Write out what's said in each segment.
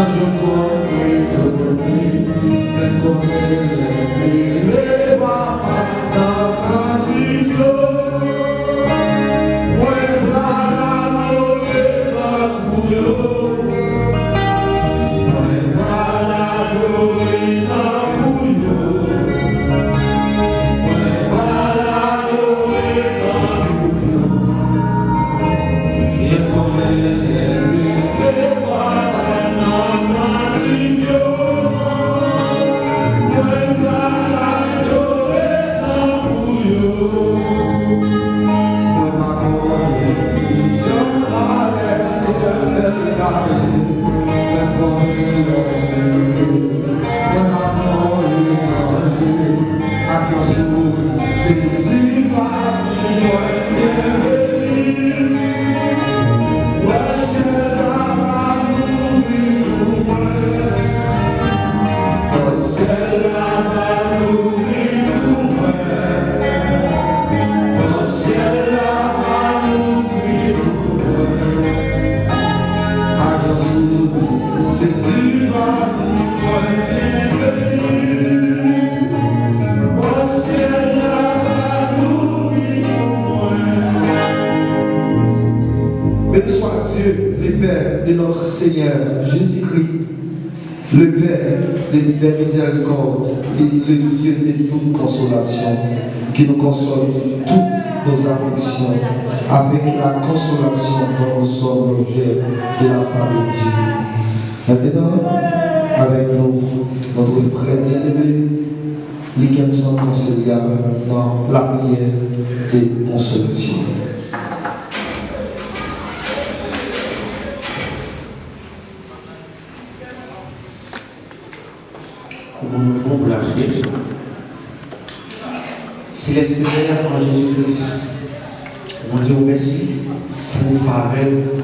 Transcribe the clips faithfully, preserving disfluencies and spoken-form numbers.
Yo konfidone, men konnen lènmi leve papa nan kantik yo. Mwen pral adore tankou yo. Mwen pral adore tankou yo. Mwen pral adore tankou yo. Mwen konnen lènmi leve papa nan kantik yo. Mwen pral adore tankou yo. Mwen pa konnen kijan malè sou tèt la ye. Mwen konnen lè m leve, mwen pa pran etranje. Ak yon souri, Jezi va di mwen byenveni. Syèl la va louvri pou mwen. Syèl la va louvri pou mwen. Syèl la va louvri pou mwen. Ak yon souri, Jezi va di mwen byenveni. Syèl la va louvri pou mwen. Béni soit Dieu, le Père de notre Seigneur Jésus-Christ, le Père de, des miséricordes et le Dieu de toute consolation, qui nous console toutes nos afflictions avec la consolation dont nous sommes l'objet de la part de Dieu. Maintenant, avec nous, notre frère bien-aimé, Likenson Consollia, dans la prière de consolation. Kouman nou fè pou lapriyè? Selès Pè, an Jezi Kris, nou di w mèsi pou favè w.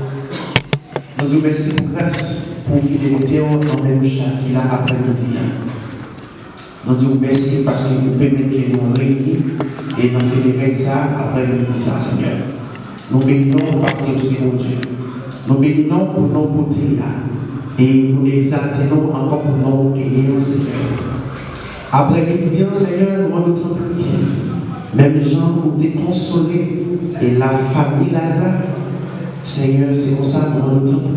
Nou di w mèsi pou gras, pou fidelite w anvè nou chak ki la aprèmidi a. Nou di w mèsi paske ou pèmèt ke nou reyini e nan fenerèy sa a aprèmidi sa a, Senyè. Nou beni non w paske w se Bondye. Nou beni non w pou non w pote a e pou egzalte non w ankò pou non w genyen an, Senyè. Aprèmidi an, Senyè, nou mande w tanpri, menm jan ou te konsole e lafanmi Laza, Senyè, se konsa nou mande w tanpri.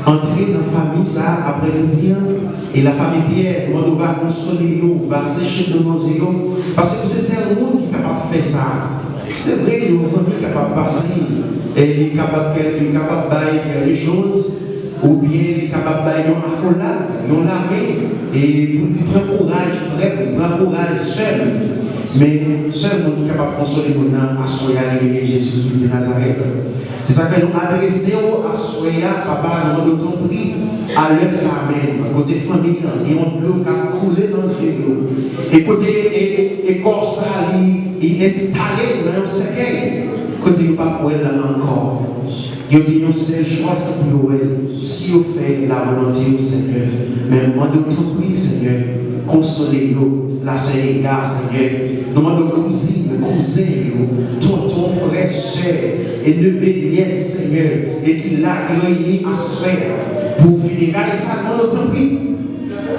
Antre nan fanmi sa a aprèmidi an, e lafanmi Pyè, nou mande w va konsole yo, va seche dlo nan zye yo, paske ou se sèl moun ki kapab fè sa. Se vre, yon zanmi kapab pase, e li kapab kèl-, li kapab bay kèlke choz, oubyen li kapab bay yon akolad, yon lamen, e pou di, pran kouraj, frè m, pran kouraj, sè m. Men, sèl moun ki kapab konsole moun nan, aswè a, li rele Jezi Kris de Nazarèt. Se sa k fè nou adrese w aswè a, Papa, nou mande w tanpri, a lè sa a menm, kote fanmi an, gen yon dlo k ap koule nan zye yo, e kote e, e kò sa a, li, li enstale nan yon sèkèy, kote yo p ap wè l ankò. Yo gen yon sèl chwa, se pou yo wè l, si yo fè lavolonte w, Senyè. Men mande w tanpri, Senyè, konsole yo, lasè Ega, Senyè. Nou mande w kouzin, kouzen yo, tonton, frè, sè, e neve, nyès, Senyè, e ki la, ki reyini aswè a pou fineray sa, nou mande w tanpri.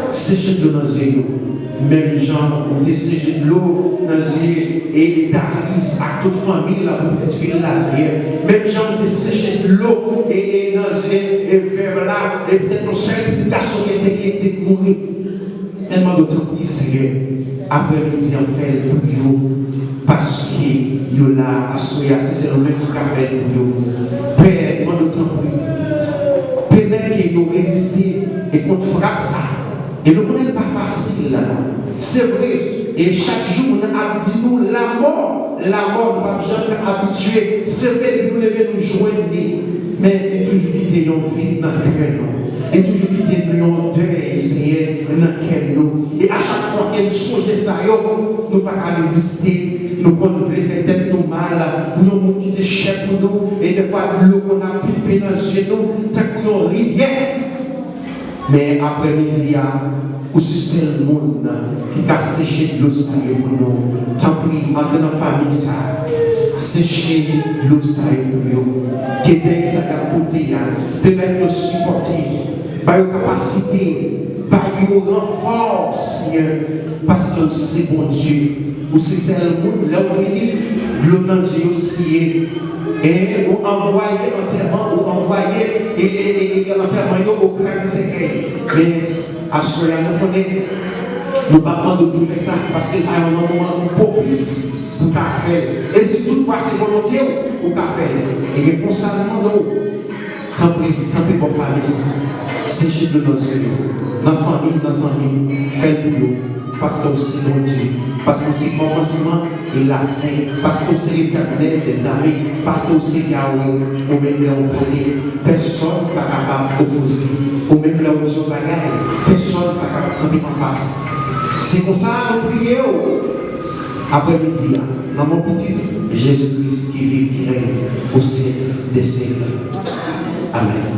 Seche dlo nan zye yo, menm jan ou te seche dlo nan zye e, e Darius ak tout fanmi l la pou pitit fi l la, Senyè. Menm jan ou te seche dlo e, e nan zye e vèv la, e poutèt yon sèl pitit gason ki te, ki te mouri. Men mande w tanpri, Senyè, aprèmidi an fè l pou yo. Paske yo la aswè a, se sèl ou menm ki ka fè l pou yo. Pè, mande w tanpri, pèmèt ke yo reziste e kont frap sa. E nou konnen l pa fasil. Se vre, e chak jou moun nan ap di nou, lanmò, lanmò, nou p ap janm ka abitye. Se vre, depi nou leve, nou jwenn li. Men li toujou kite yon vid nan kè nou. Li toujou kite nou yon dèy, Senyè, nan kè nou. E a chak fwa ke n sonje sa yo, nou pa ka reziste. Nou konn vle fè tèt nou mal pou yon moun ki te chè pou nou, e dèfwa dlo konn ap pipe nan zye nou tankou yon rivyè. Men aprèmidi a, ou se sèl moun ki ka seche dlo sa yo pou nou. Tanpri, antre nan fanmi sa a, seche dlo sa yo pou yo. Ke dèy sa y ap pote a, pèmèt yo sipòte. Ba yo kapasite, ba yo ranfò, Senyè, paske w se Bondye. Ou se sèl moun, lè w vini, dlo nan zye yo siye. E ou anvwaye antèman, ou anvwaye e, e, e, e antèman yo, ou kraze sèkèy. Men aswè a, nou konnen, nou p ap mande w pou fè sa, paske l pa yon moman pwopis pou ta fè l. E si toutfwa se volonte w, ou ka fè l. E gen konsa nou mande w. Tanpri, tanpri, ba w favè sa. Seche dlo nan zye yo. Nan fanmi, nan zanmi, fè l pou yo. Paske w se Bondye. Paske w se kòmansman e lafen. Paske w se Letènèl dèzame. Paske w se Yawe. Ou menm lè w pale, pèsòn pa kapab opoze. Ou menm lè w di yon bagay, pèsòn pa kapab kanpe anfas. Se konsa nou priye w aprèmidi a, nan non Pitit Jezi Kris ki viv, ki règne au siècle des siècles. Amèn.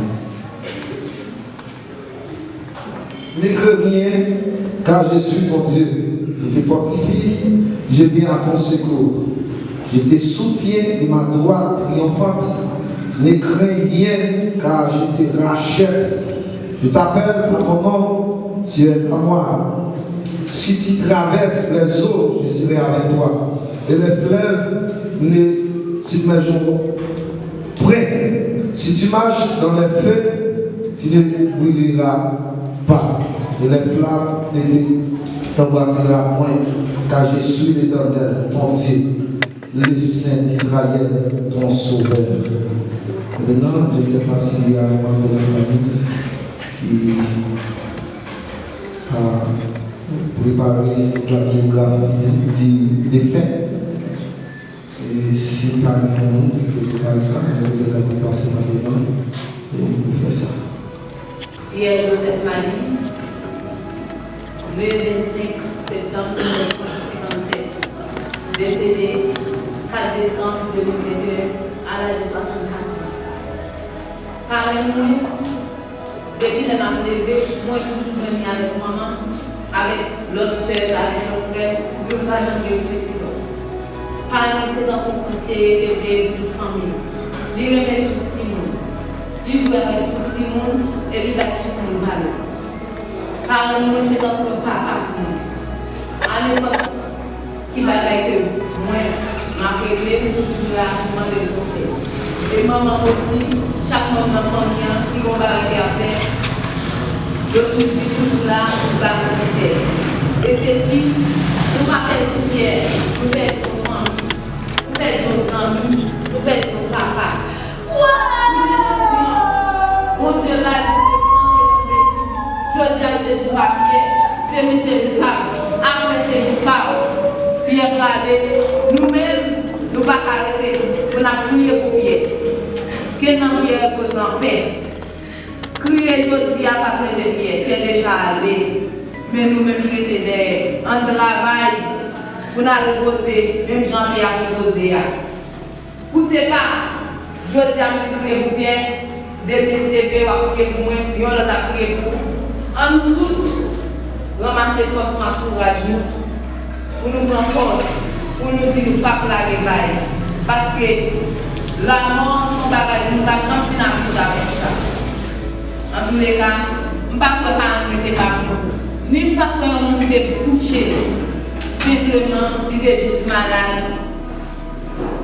Ne crains rien, car je suis ton Dieu. Je te fortifie, je viens à ton secours. Je te soutiens de ma droite triomphante. Ne crains rien, car je te rachète. Je t'appelle par ton nom, tu es à moi. Si tu traverses les eaux, je serai avec toi. Et les fleuves ne submergeront point. Si tu marches dans les feux, tu ne brûleras pas. Et les flammes ne t'embrasera point. Car je suis l'Éternel, ton Dieu, le Saint d'Israël, ton Sauveur. Maintenant, je ne sais pas s'il y a un membre de la famille qui a préparé la biographie du, du défunt. E si pa gen moun ki te prepare sa, nou te ka pase nan devan e pou fè sa. Pierre Joseph Malice, né le vingt-cinq septembre mil neuf cent cinquante-sept, décédé quatre décembre deux mille vingt et un, à l'âge de soixante-quatre ans. Parenn mwen, depi lè m ap leve, mwen toujou jwenn li avèk manman m, avèk lòt sè m, avèk lòt frè m, youn pa janm derespekte lòt. Parenn mwen se tankou konseye ke l te ye pou tout fanmi l. Li renmen tout timoun. Li jwe avèk tout timoun e li bay tout moun valè. Parenn mwen se tankou yon papa pou mwen. A nenpòt ki bagay ke mwen, m ap regle, m toujou la pou mande l konsèy. E manman m osi, chak manm nan fanmi an, li gon bagay li ap fè, yo tou, li toujou la pou ba l konsèy. E se si nou pa pèdi Pyè, nou pèdi yon fanmi, nou pèdi yon zanmi, nou pèdi yon papa. Jounen jodi an, Bondye bay, Bondye pran, ke nou beni. Jodi a se jou pa Pyè, demen se jou pa m, apre se jou pa w. Pyè prale, nou menm, nou pa ka rete pou n ap kriye pou Pyè. Ke nanm Pyè repoze anpè. Kriye jodi a p ap leve Pyè, Pyè deja ale. Men nou menm ki rete dèyè, ann travay pou n al repoze, menm jan Pyè ap repoze a. Pouse pa, jodi a m vin priye pou Pyè, demen se Pyè w ap priye pou mwen, yon lòt ap priye pou ou. Ann nou tout ranmase fòs nou ak kouraj nou, pou nou pran fòs, pou nou di nou p ap lage bay. Paske lanmò se yon bagay nou pa janm fin abize avèk sa. Antouleka, m pa kwè pa anyen te ka mouri, ni m pa kwè yon moun te kouche senpleman, li te jis malad.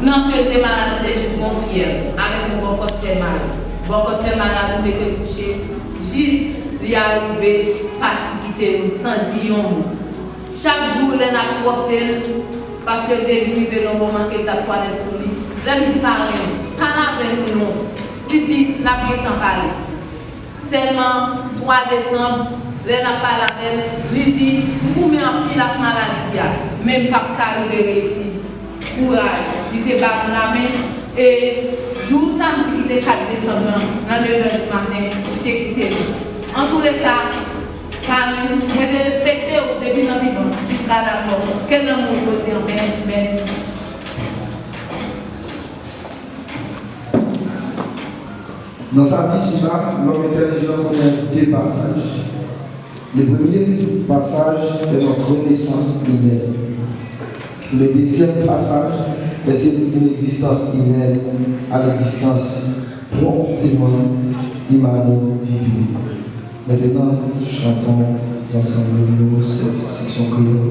Nan ke l te malad, li te jis gon fyèv, avèk yon bòkòt fè mal. Bòkòt fè mal la tou mete l kouche, jis li arive pati kite nou san di yon mo. Chak jou, lè n ap pwòpte l, paske l te vin rive nan moman ke l t ap twalèt sou li. Lè m di parenn, pale avè nou non. Li di, n ap gentan pale. Sèlman twa desanm, lè n ap pale avè l, li di, m goumen anpil ak maladi a, men m p ap ka rive reyisi. Kouraj, li te ba nou lamen, e jou samdi ki te kat desanm nan, nan nevè di maten, li te kite nou. Antouleka, parenn, mwen te respekte w depi nan vivan, jiska lanmò. Ke nanm ou repoze anpè. Mèsi. Dans sa vie ici-bas, l'homme intelligent connaît deux passages. Le premier passage est notre renaissance humaine. Le deuxième passage est celui d'une existence humaine à l'existence promptement immanente divine. Maintenant, chantons ensemble l'hymne, cette section créole,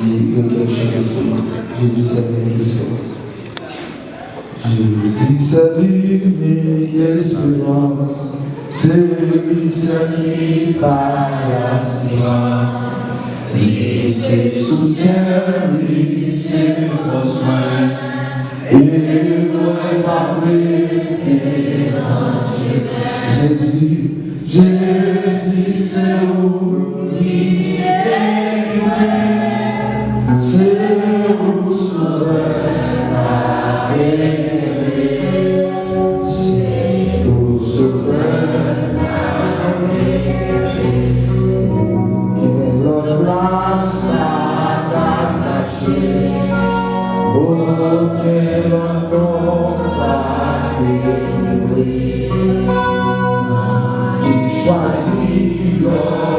dit Requiem chez l'espérance. Jésus, c'est l'unique espérance. Jésus, c'est l'unique espérance, c'est lui seul qui paraît assurance. Li se soutyen, li se fòs mwen, e mwen p ap rete nan chemen. Jezi, Jezi, se ou ki delivre, se ou sovè la renmenme, se ou sovè la renmenme. Gen lòt plas pa ka kache, okenn lòt non pa delivre. Ki chwazi lòt